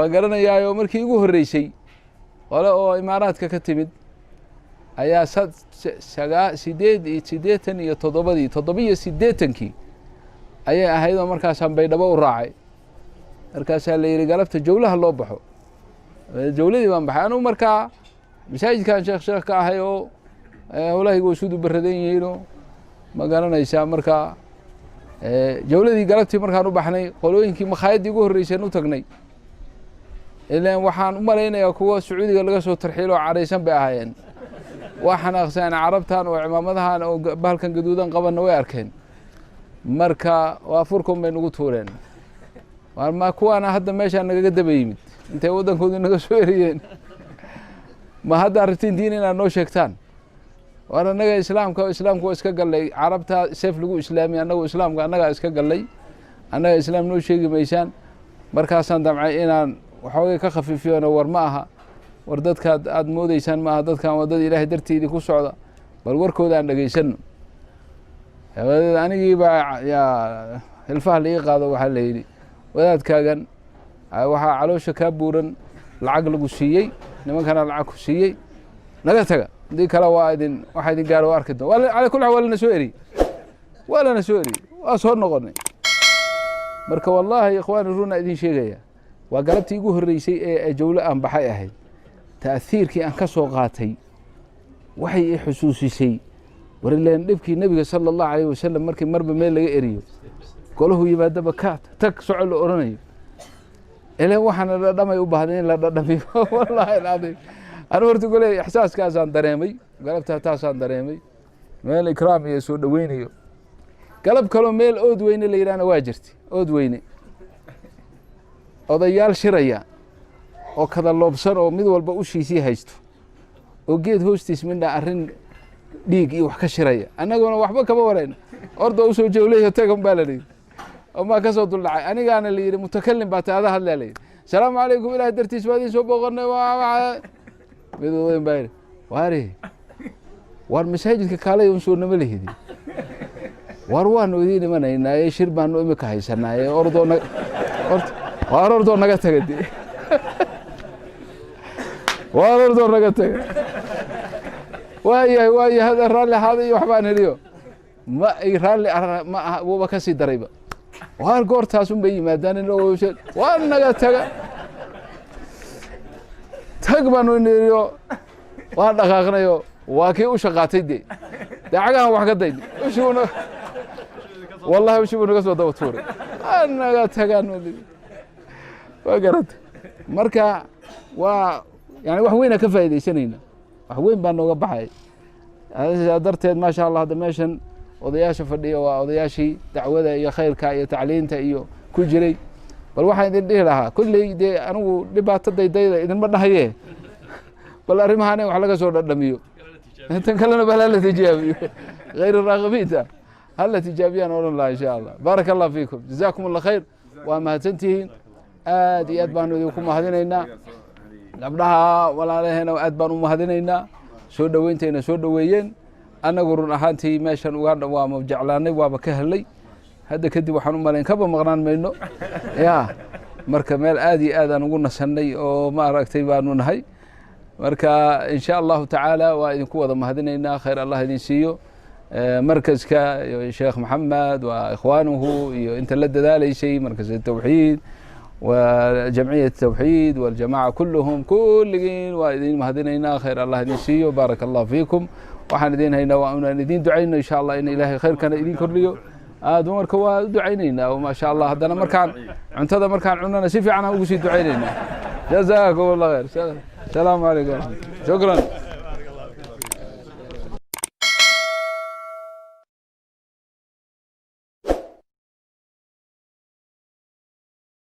Waan garanayaayo, markii igu horreysay qole oo Imaaraadka ka timid ayaa 87-dii, 87-kii ayay ahayd, oo markaasaan Baydhabo u raacay. Markaasaa la yidhi galabta jawlaha loo baxo. Jawladii baan baxay anugu. Markaa masaajidkan sheekh ka ahay oo howlahaygu way isudu baradan yihiinoo, ma garanaysaa? Markaa jawladii galabtii markaan u baxnay, qolooyinkii makhaayaddii ugu horreyseen u tagnay, ilan waxaan u malaynayaa kuwa Sacuudiga laga soo tarxiilo oo caraysan bay ahaayeen. Waa xanaaqsaan Carabtan oo cimaamadahan oo bahalkan gaduudan qabanna way arkeen. Marka waa furkun bay nagu tuureen. Ma kuwaana hadda meeshaa nagaga daba yimid intay waddankoodu naga soo eriyeen? Ma hadda arrintiin diin inaad noo sheegtaan? Waar annaga islaamka waa iska gallay. Carabta seef lagu islaamiy, annagu islaamka annagaa iska gallay, annaga islaam noo sheegi maysaan. Markaasaan damcay inaan waxoogay ka khafiifiyona. War ma aha, war dadkaad aada moodeysaan ma aha, dadkan waa dad Ilaahay dartiidii ku socda, bal warkooda aan dhegeysano. Dabadeed anigii baa yaa hilfaha la ii qaado. Waxaa la yidhi, wadaadkaagan waxaa caloosha kaa buuran lacag lagu siiyey, nimankana lacag ku siiyey, naga taga, hadii kale waa idin waxaa idin gaaro waa arki doon. Cala kulli xaal waa lana soo eriyey, waa lana soo eriyey, waa soo noqonay. Marka wallahi, ikhwaani, runa idin sheegaya, waa galabtii igu horreysay ee jawlo aan baxay ahayd. Ta'hiirkii aan ka soo qaatay waxay i xusuusisay, war ileen dhibkii Nebiga sala Allahu alayh wasalam, markii marba meel laga eriyo, golahu yimaadaba ka tag, soco la oranayo. Ileen waxaana dhadhamay u baahday in la dhadhamiyo. Wallahi alcadiim, anu horta gole ixsaaskaasaan dareemay galabtaa, taasaan dareemay, meel ikraam iyo soo dhoweynayo. Galab kaloo meel Ood Weyne la yidhahna waa jirtay. Ood Weyne odayaal shiraya oo kada loobsan oo mid walba ushiisii haysto oo geed hoostiis midha arrin dhiig iyo wax ka shiraya, annaguna waxba kama warayno. Orda usoo jawlayo tagan baa la yidhi, omaa ka soo duldhacay. Anigaana la yidhi, mutakalim baa ta, ada hadlaa la yidhi. Asalaamu calaykum, Ilahay dartiis baa idin soo booqanay. Mid odayn baa yidhi, waare waar masaajidka kaalay un soo nama lihidi. Waar waanu idiin imanaynaaye, shir baanu imika haysanaaye, ordoo na waar, ordoo naga taga de, waar ordoo naga taga. Waayahay, waayahay, hada raalli ahaada iyo waxbaan heliyo, ma ay raalli ma aha, wuuba kasii darayba. Waar goortaasun bay yimaadaan in waa naga taga, tag baanu iniriyo. Waa dhaqaaqnayo, waa kii usha qaatay de, dee cagahan wax ka dayn ushibuna, wallahi ushi buu naga soo daba tuuray. Waa naga tagaan, waa garata. Marka waa yani wax weynaa ka faaidaysanayna, wax weyn baa nooga baxay. Sidaa darteed, maasha Allah, hadda meeshan odayaasha fadhiya waa odayaashii dacwada iyo khayrka iyo tacliinta iyo ku jiray. Bal waxaan idin dhihi lahaa, kolley dee anigu dhibaato daydayda idinma dhahaye, bal arrimahan in wax laga soo dhadhamiyo, tan kalena bal hala tijaabiyo, hayr raaqibiinta hala tijaabiyaan odhan lahaa, insha Allah. Baaraka Allah fiikum, jazakum Allah khayr, waa mahadsantihiin, aad iyo aad baanu idinku mahadinaynaa. Gabdhaha walaalaheena aad baan u mahadinaynaa soo dhoweyntayna soo dhoweeyeen. Annagu run ahaantii meeshan Uganda waama jeclaanay, waaba ka helnay. Hadda kadib waxaan u malayn kaba maqnaan mayno ya. Marka meel aad iyo aad aan ugu nasanay oo ma aragtay baanu nahay. Marka insha Allahu tacaala waa idinku wada mahadinaynaa, khayr Allah idin siiyo. Markaska iyo Sheekh Maxamed waa ikhwaanuhu iyo inta la dadaaleysay, Markas Tawxiid وجمعية التوحيد والجماعة كلهم، kulligiin waa idin mahadinaynaa, khayr Allah idin siiyo, baaraka Allah fiikum. Waxaan idin haynaa waa inaan idin ducayno, insha Allah, in Ilaahay khayrkana idin kordhiyo aad. Marka waa u ducaynaynaa, maasha Allah. Haddana markaan cuntada markaan cunana si fiican aan ugu sii ducaynaynaa. Jazaakum Allah khayr. Asalaamu calaykum, shukran.